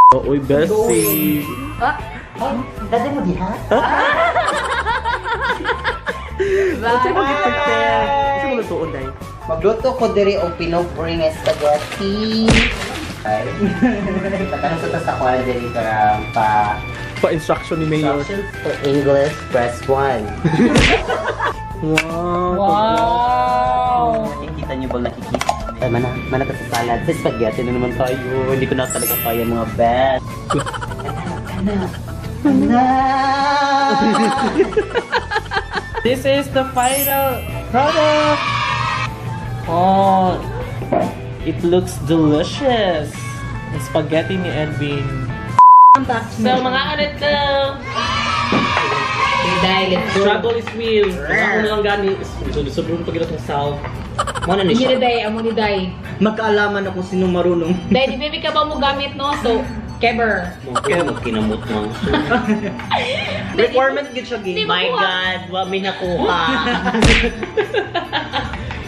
Uy, Bessie. Ah, Ay, dati mo diha? Unsa mo gi-prepare? Unsa mo lutuon, day? Magluto ko diri og pinupuri nga spaghetti. Ay. Patanong sa tas ako diri karang pa Pa-instruction ni Mayor. instructions for English, press 1. Wow. Wow! Nakikita niyo ba nakikita? Ay, mana, mana ka sa salad. Sa spaghetti na naman tayo. Hindi ko na talaga kaya, mga best. Anak, anak, anak. This is the final product. Oh, it looks delicious. Ang spaghetti ni Edwin. So, mga anet ka. Day, let's go. Struggle is real. Mga ako na lang gani. Sobrang pag itong south. Muna ni Hindi siya. ni day, amo ni day. Magkaalaman ako sino marunong. Day, di baby ka ba mo gamit, no? So, keber. Mga magkinamot mo. Requirement gid siya Di game. ba My kuha? God, wa mi nakuha.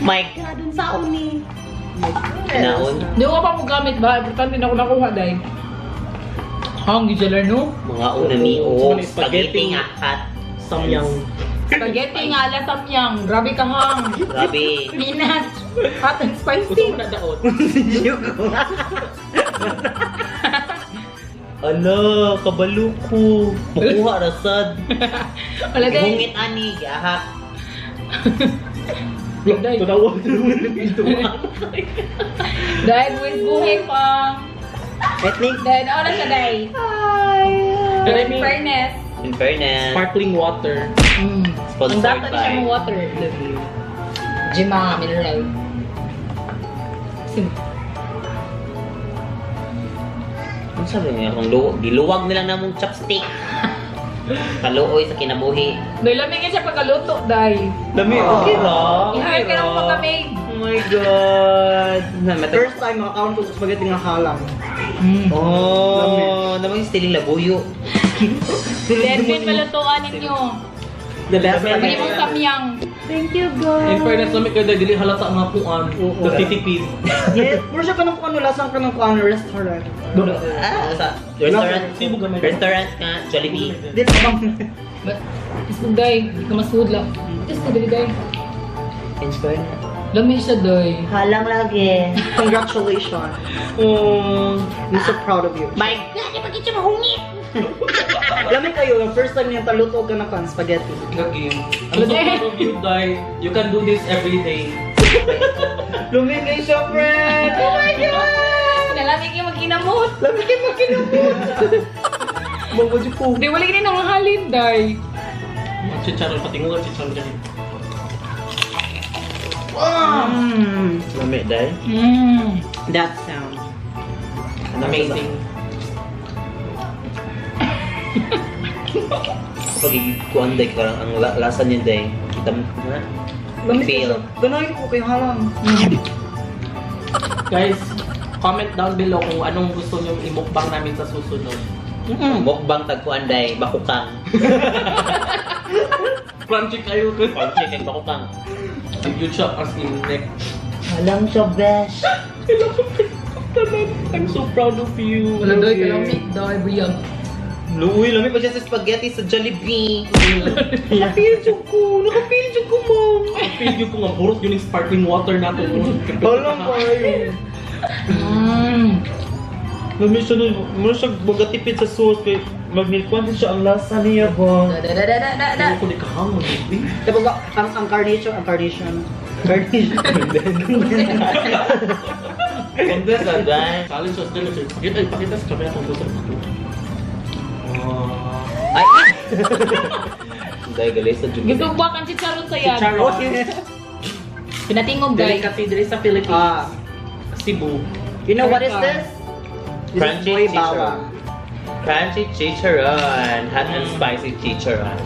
My God, ang saon ni. Kinaon. Di ko pa mo gamit ba? Importante na ako nakuha, day. Hang, gijalar, no? Mga una ni Oo, o spaghetti. spaghetti nga hot. Samyang. Spaghetti nga, ala samyang. Grabe ka, hang. Grabe. Peanut. Hot and Gusto spicy. mo na daot. Ala, kabalo ko. Makuha rasad. Wala, day. Hungit ani, gahak. Day. Tunawa. Day, buwis buhay pa. Ethnic. Day, nauna siya, day. And I In mean, fairness. In fairness, sparkling water. Ang sponsored dato ni siya by mong water. Jima, mineral. Sim. Ano sabi niya? Kung giluwag nila na mong chopstick. Kaluoy sa kinabuhi. Day, lamig nga siya pagkaluto, day. Dami, okay ra. I-hire ka na mo pagka-maid. Oh my God. First time makakaon ko sa spaghetti nga halang. Oh, naman yung stiling labuyo. Denvin, malutuan ninyo. The best. Pagay mong samyang. Thank you, God. In fairness, lamig kayo dahil dili halata mga kuan. The titipid. Yes, puro siya kanang kuano, lasang kanang kuano restaurant. Ah, sa restaurant. Cebu gamay. Restaurant nga, Jollibee. Dili pa bang Isog, day. Hindi ka masuod lang. Diyos ko, dali, day. In fairness. Lamig siya, day. Halang lagi. Congratulations. Oh. I'm so proud of you. My God, bakit siya mahungit? Lamig kayo, yung first time niyang taluto ka ng kuan spaghetti. Lagi. I'm so proud of you, Dai. You can do this every day. Lumigay siya, friend! Oh my God! Nalamig yung magkinamot. Lamig kayo magkinamot! Mabuti ko. Di, wala gini nang halin, day. Chicharon, patingulan, chicharon dyan. Lami, dahil. That sound. Amazing. Pag kuan day, parang ang lasa niya day. Kita mo na. Lamig Feel. siya. Ganahin ko kayo halang. Guys, comment down below kung anong gusto nyo imukbang namin sa susunod. Mukbang tagkuan day, bakukang. Crunchy kayo. Crunchy kay bakukang. Yun siya as in neck. Halang siya, besh. I'm so proud of you. Wala, day. Kalamig, day. Buyag. Luwi, lami pa siya sa spaghetti sa Jollibee. Nakapil jud ko. Nakapil jud ko, mom. Feel yun ko nga, burot yun yung sparkling water natin. Halang kayo. Lami siya nun, muna siya magatipid sa sauce kay magmilkwan din siya ang lasa niya ba. Da, da, da, da, da, da, da. Ano ko di kahangon, eh. Tapos ang carnation, ang carnation. Carnation. Congrats, day. Challenge was delicious. Pakita, ay, pakita sa camera kung gusto ko. Oh. Ay! Day, galay sa Jollibee. Gusto ba kang chicharon sa yan? Chicharon. Pinatingog, day. Delicacy diri sa Philippines. Ah, Cebu. you know what is this? This is Crunchy boy chicharon. bawang. Crunchy chicharon. Hot and spicy chicharon.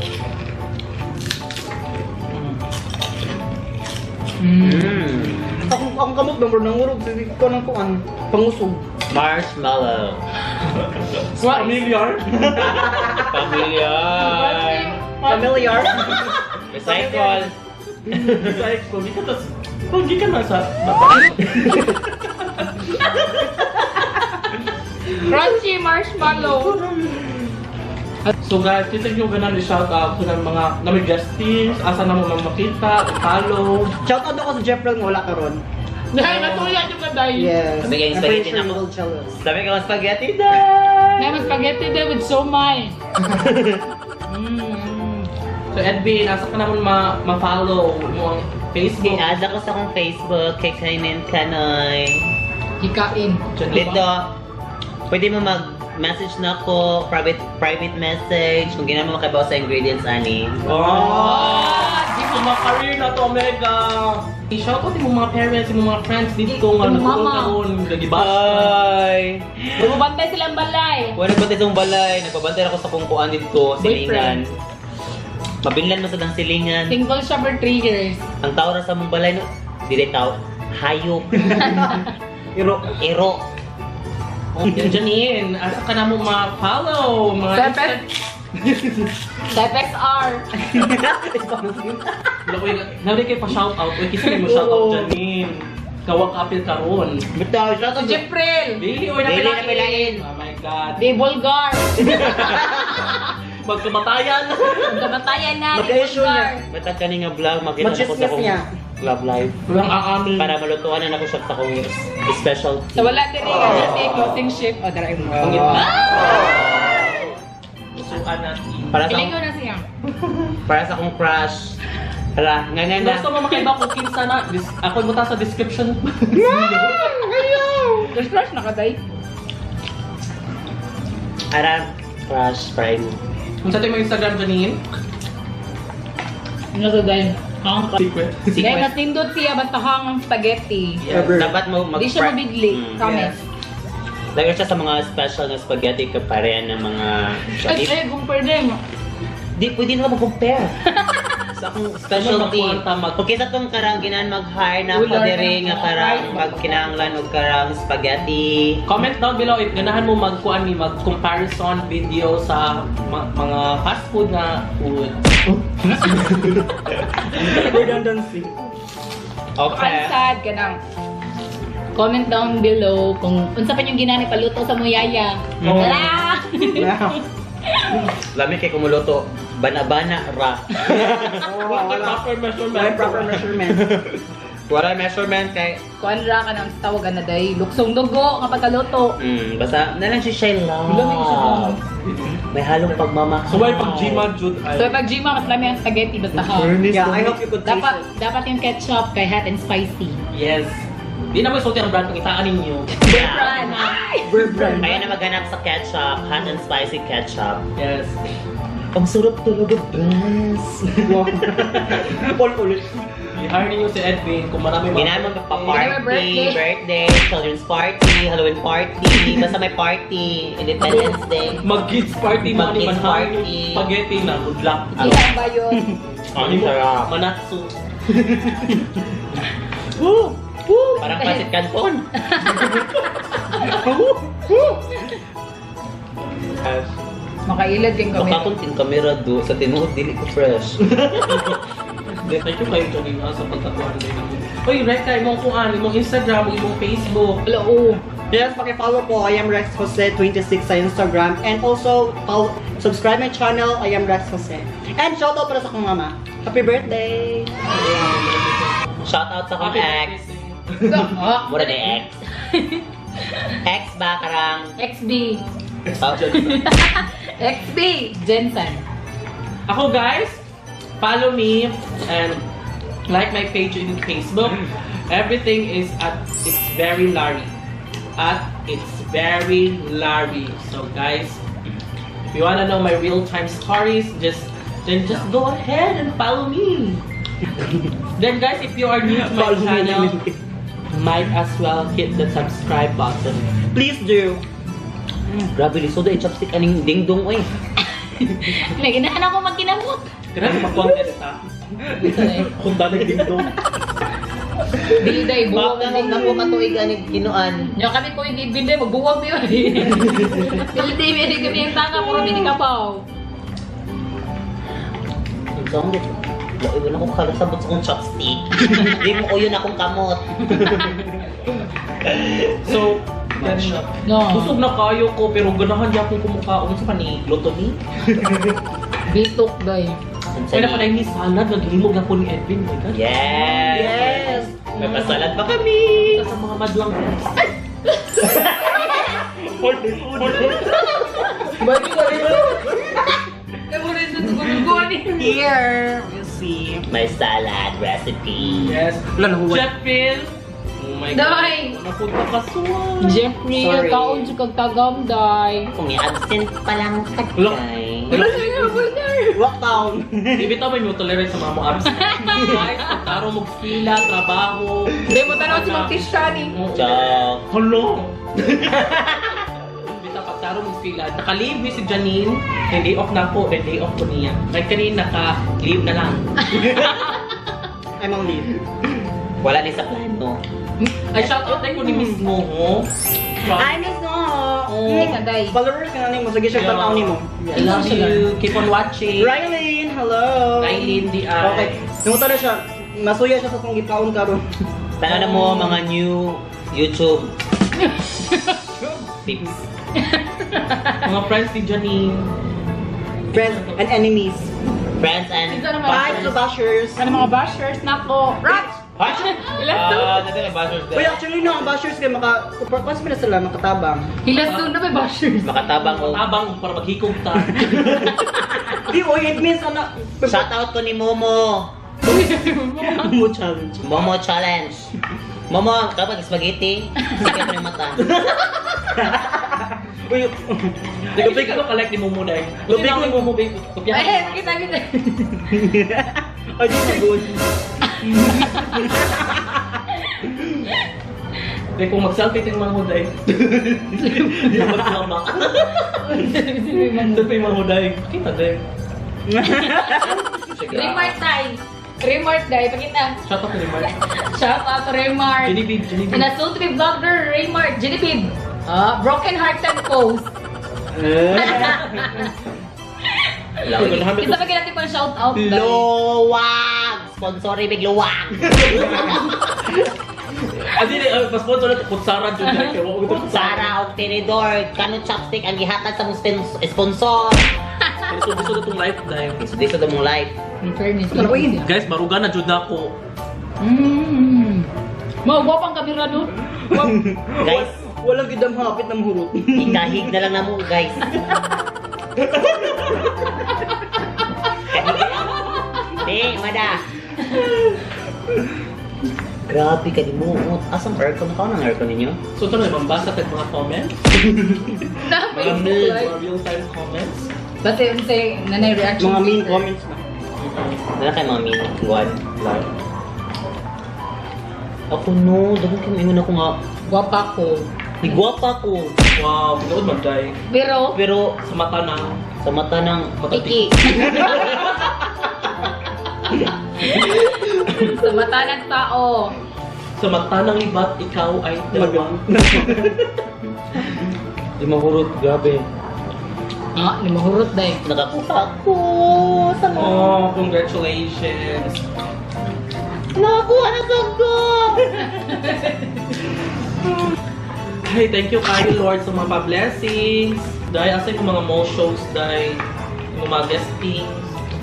Mm. Akong ang kamot ba nangurog ko nang kuan pangusog. Marshmallow. Familiar? Familiar. Familiar? Recycle. Recycle. Di ka tas... Kung di ka na sa... bata. Crunchy marshmallow. So guys, kita nyo ganun i-shout out sa mga namin guestings, asa na mo makita, i-follow. Shout out ako sa Jeffrey nga wala karon. Dahil natuya nyo ka, Day. Yes. Sabi kayo, I'm pretty spaghetti sure na you ako. will jealous. Sabi ko, spaghetti day! May spaghetti day with siomai. So Edwin, asa ka naman ma-follow mo ang Facebook? I-add ako sa akong Facebook, kay Kainin Kanoy. Hikain. Janine. Dito, pwede mo mag-message na ako, private private message, kung ginama mo kabaw sa ingredients, ani. Oh! Dito mga career na to, Omega! I-shoutout yung mga parents, yung mga friends dito nga Yung nagtuon mama. karon, nagibash. Hi! Bumabantay silang balay. Wala ba itong balay? Nagpabantay ako sa kungkuan dito, silingan. Mabinlan mo sa dang silingan. Single siya for 3 years. Ang tao ra sa mong balay, no? Dili tao. Hayop. Iro. Ero. Oh, Janine, asa ka na mo ma-follow? Mga Step XR. Wala ko yung, nari kayo pa shoutout. Uy, kisa mo shoutout Janine. Kawa kapil karon. Bitaw, shout Si out. Jipril. Dili, oy, Dili, napilain. napilain. Oh my God. Di Bulgar. Magkamatayan. Magkabatayan na. Di Magka-issue Bulgar. Matag ka ni nga vlog, makita na ko sa Machismis akong niya. love life. Walang aamin. Para malutuan na ako siya sa akong specialty. So wala din rin kasi closing shift. O, dara mo. Ang gitna. Sukan natin. Para sa Piling ko na siya. Para sa akong crush. Hala, nga nga na. Gusto mo makaiba kung kinsa na, ako mo ta sa description. There's crush na ka, Day. Ara, crush, prime. Kung sa mo Instagram, Janine? Ano to, Day? Hang ka. Secret. Day, mas nindot siya basta hang ang spaghetti. Yes. Ever. Dapat mo mag Di siya mabigli. Promise. Lagi siya sa mga special na spaghetti kaparehan ng mga Ay, ay, compare din. Di, pwede na mag-compare. Sa akong specialty. Ano magkuwanta, Okay, sa tong karang ginan mag-hire na ako Ular diri na nga karang ako. magkinahanglan og karang spaghetti. Comment down below if ganahan mo magkuan ni mag-comparison video sa mga fast food na food. Redundancy. Okay. Ang sad ka nang. Comment down below kung unsa pa yung ginani paluto sa muyaya. Oo. Tara! Yeah. Lami kay kumuluto. Bana-bana ra. Oh, Wala wala. proper measurement. Wala proper measurement. Wala measurement kay Kuan ra ka nang tawag na day. Luksong dugo kapag kaluto. Basta na lang siya siya Lamig siya. love. May halong pagmamahal. So why pag Gma Jude ay? So pag Gma, mas lami ang spaghetti basta ha. Yeah, I hope you could taste Dapat it. dapat yung ketchup kay hot and spicy. Yes. Di na mo isulti ang brand kung itaan ninyo. Yeah. Ay! Bird brand. Kaya na maghanap sa ketchup, hot and spicy ketchup. Yes. Ang sarap talaga, best. Wow. Paul ulit. I-hire ninyo si Edwin kung marami mga Ginamit mo pa party, Birthday. birthday, children's party, Halloween party, basta may party, Independence Day. Mag-kids party mo ni Mag-kids manhangin party. spaghetti na good luck. Ilang ba yun? Ang sarap. Manatsu. Woo! Woo! Parang pasit canton. Yes. Makailad din kami. Baka kung tin kamera do sa tinuod dili ko fresh. Thank you kayo Janine ah, sa pagkakuan din namin. Uy, Reka, imong kuan, imong Instagram, imong Facebook. Wala, oo. Yes, paki-follow po. I am Rex Jose 26 sa Instagram. And also, follow, subscribe my channel, I am Rex Jose. And shout out para sa akong mama. Happy birthday! Shout out sa akong Happy ex. birthday. Ah, Mura na ex. Ex ba karang? XB. Oh. XB! Jensen. Ako guys, follow me and like my page in Facebook. Everything is at It's Very Larry. At It's Very Larry. So guys, if you wanna know my real-time stories, just then just go ahead and follow me. Then guys, if you are new to my Follow me. channel, might as well hit the subscribe button. Please do. Grabe lisod ay chopstick aning dingdong oy. Naginahan ako magkinamot. Grabe mag-contest ha. Kung dalag dingdong. Di day, buwag Bakit na ko katuig aning kinuan? Nya kami ko hindi binde magbuwag mi. Pildi mi kami ang tanga puro mi kapaw. Ang song Wala wala ko kalasabot sa akong chopstick. Di mo uyon akong kamot. So, much. No. Busog na kayo ko pero ganahan di akong kumukaon sa pani luto ni. Bitok, day. Kaya na pa ni salad naghimog ako ni Edwin. Oh my God. Yes! Yes! May pasalad pa kami! Kita sa mga madlang. Here, we'll see. May salad recipe. Yes. Wala na huwag. Jeffrey. Oh my God. Day! Napunta ka suway. Jeffrey, Sorry. kaon jud kag tagam, day. Kung i-absent pa lang ka, Look. guys. Walk down. Di bitaw may mo tolerate sa mga mo absent. Guys, pagkaro mo sila, trabaho. Hindi mo tanaw si Ma'am Tishani. Oo. Joke. Hello. Bitaw pagkaro mo sila. Naka-leave ni si Janine. Then day off na ako. Then day off ko niya. Kahit kanina naka-leave na lang. I'm on leave. Wala ni sa plano. Ay, shout out ko ni Miss Moho. Hi, Miss No! Oh. Hindi ka, day. Followers ka na nimo. Sige siya Yeah. tanaw nimo. I love you. Keep on watching. Rylene, hello! Rylene, di ay. Okay. Nungutan na siya. Masuya siya sa itong gipaon karon. Tanaw na mo mga new YouTube tips. Mga friends ni Janine. Friends and enemies. Friends and Ito naman. Bye to bashers. Ano mga bashers nako? Rat! Hilason. Ah, natin may bashers Wait, there. actually no, ang bashers kay maka kung na sila makatabang. Hilason na may bashers. makatabang o. Tabang para maghikog ta. Di oy, it means ano Shout out ko ni Momo. mo challenge. Momo challenge. Momo, kapag spaghetti, sige mo yung mata. Uy, Di ka ka like ni Momo dai. Lubi ko ni Momo babe. Kopya. Eh, kita kita. ay di na good. Di kung mag-selfie ting mga huday. Di na magsama. Selfie mga huday. Kita dai. Remart day. Remart day. Pakita. Shout out ni Mark. Shout out to Remart. Genevieve, Genevieve. And a soon to be vlogger, Raymart Genevieve. Ah, broken hearted post. Isa pa natin pang shout out day. Luwag! Sponsor ibig luwag! Ah, dili, pa-sponsor na to. Kutsara dyan dai. Kaya wag ko kutsara. Sara og tinidor, kano chopstick ang gihatag sa mong sponsor. Pero so gusto na tong life dai. Dito sa mong life. In fairness. Ano ko yun? Guys, baruga na jud na ako. Mo gwapang kamera no. Guys, Walang gidam hapit ng hurot. ikahig na lang namo, guys. Di, mada. Grabe ka di mo. Asang aircon ka ng aircon ninyo? So ito na, mambasa tag mga comments. Na Mga Facebook real, live. mga real-time comments. Basta yun say nanay reaction. Mga mean comments na. Wala kay mami. One. Live. Ako no, dapat kayo ingon ako nga. Gwapa ko. Nigwapa ko. Wow, pinood man dai. Pero Pero Sa mata na. sa mata ng Mata iki. Sa mata ng tao. Sa mata ng iba't ikaw ay dalawa. Di mahurot, grabe. Ah, ni mahurot day. Nakakuha ko. Sa Oh, congratulations. Nakakuha na sa ko. Ay, thank you kayo Lord sa mga pa-blessings. Dahil asa yung mga mall shows, dahil yung mga guesting,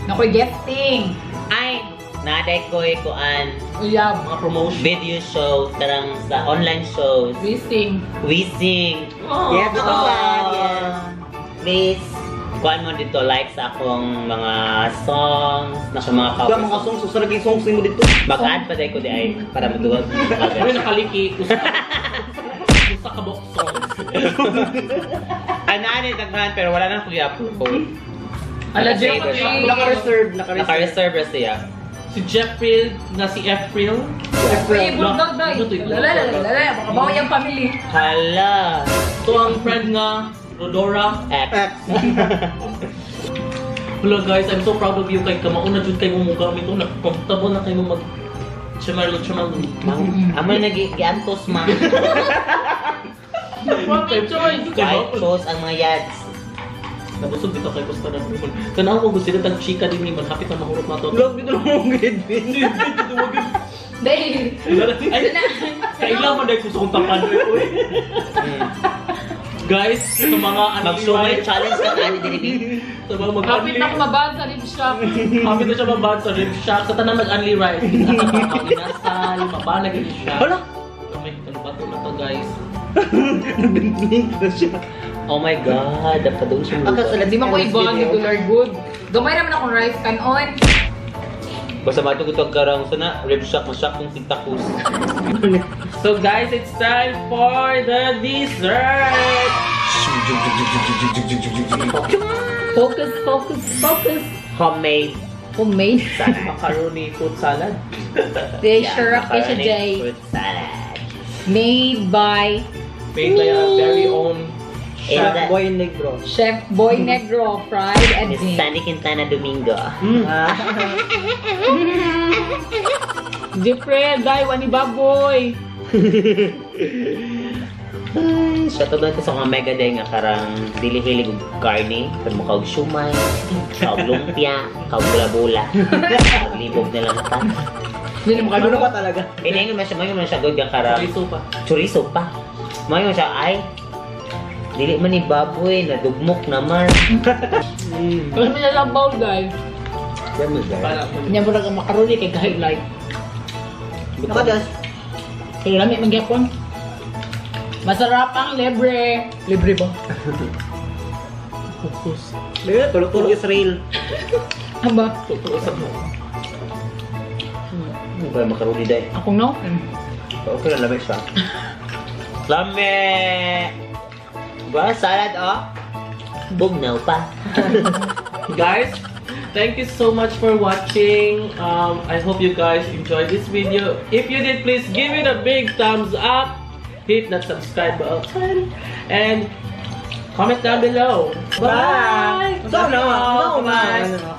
Nakoy guesting. Ay, naday ko kuan Uyab. mga promotion. video shows karang sa online shows. Wising. Wising. Oh, Yes, ako sad, yes. Please, kuan mo dito like sa akong mga songs, na akong mga Wala cover mga songs. songs, usara kay songs nimo dito. Mag-add pa tayo ko di ay para maduwag. Uy, nakaliki. Usa usa ka box songs. Anaan eh, daghan, pero wala nang i-upload. Ala, Naka-save Jeffrey. siya. Naka-reserve, naka-reserve. Naka-reserve ra siya. Si Jeffrey na si April. Uy, bulldog day. Ito, ito. Lala, lala, lala. Baka bawa yung family. Hala. Ito ang friend nga, Rodora. X. X. Hello guys, I'm so proud of you kay kamauna jud kay mo gamit to na comfortable na kayo mag chamarlo chamarlo. Mang, amo na giantos ma. Kay choice. White chose ang mga yads. Nabusog dito kay Costa na Pumon. Tanaw ko gusto nila tag chika din ni man hapit na mahurot na to. Love dito lang mong Edwin. Day. Ay, kailangan man dahil gusto kong tapan. Uy. Guys, sa mga Mag-sumay unli challenge ka ani diri bi. sa mga Kapit mag-unli na ako mabad sa rib shop. Kapit na siya mabad sa rib shack. Sa tanan mag-unli rice. Inasal, mabanag yun siya. Hala! Oh my God, bato na to, guys. Nag-blink na siya. Oh my God, dapat daw siya. Okay, so let's Di man ko end this ibon, video. regular good. Gamay naman akong rice kanon. Basta matugod og karang sa na rib shack mo shack kung tigtakos. So guys, it's time for the dessert! Focus, focus, focus. Homemade Homemade. salad. Macaroni fruit salad. They sure up siya, Macaroni Jay. fruit salad. Made by Made by our very own And Chef Boy Negro. Chef Boy Negro, fried and Miss baked. Sandy Quintana Domingo. Ah. Different, dahil wani baboy. Ay, shout out natin sa mga mega day nga karang dili hilig og karne, pero makaog siomai, kaog lumpia, kaog bula-bula. Libog na lang ta. Hindi na Ano makaluto. ka talaga? Eh, naingon man siya, mayo man siya good nga karang chorizo pa. chorizo pa. Mayo man siya, ay, dili man ni baboy, nadugmok naman. Kasi may lalabaw, guys. Para Hindi mo lang ang macaroni kay kahit like. Nakadas. Kaya lami magyapon. Masarap ang libre. Libre ba? Focus. Tulog-tulog Israel. Ano ba? Totoo sa mo. Ano ba macaroni day? Ako no? Okay lang, lami siya. Lami! Ba, salad oh. Bugnaw pa. Guys, thank you so much for watching. I hope you guys enjoyed this video. If you did, please give it a big thumbs up. Hit that subscribe button and comment down below. Bye! So, no, no, Bye. no.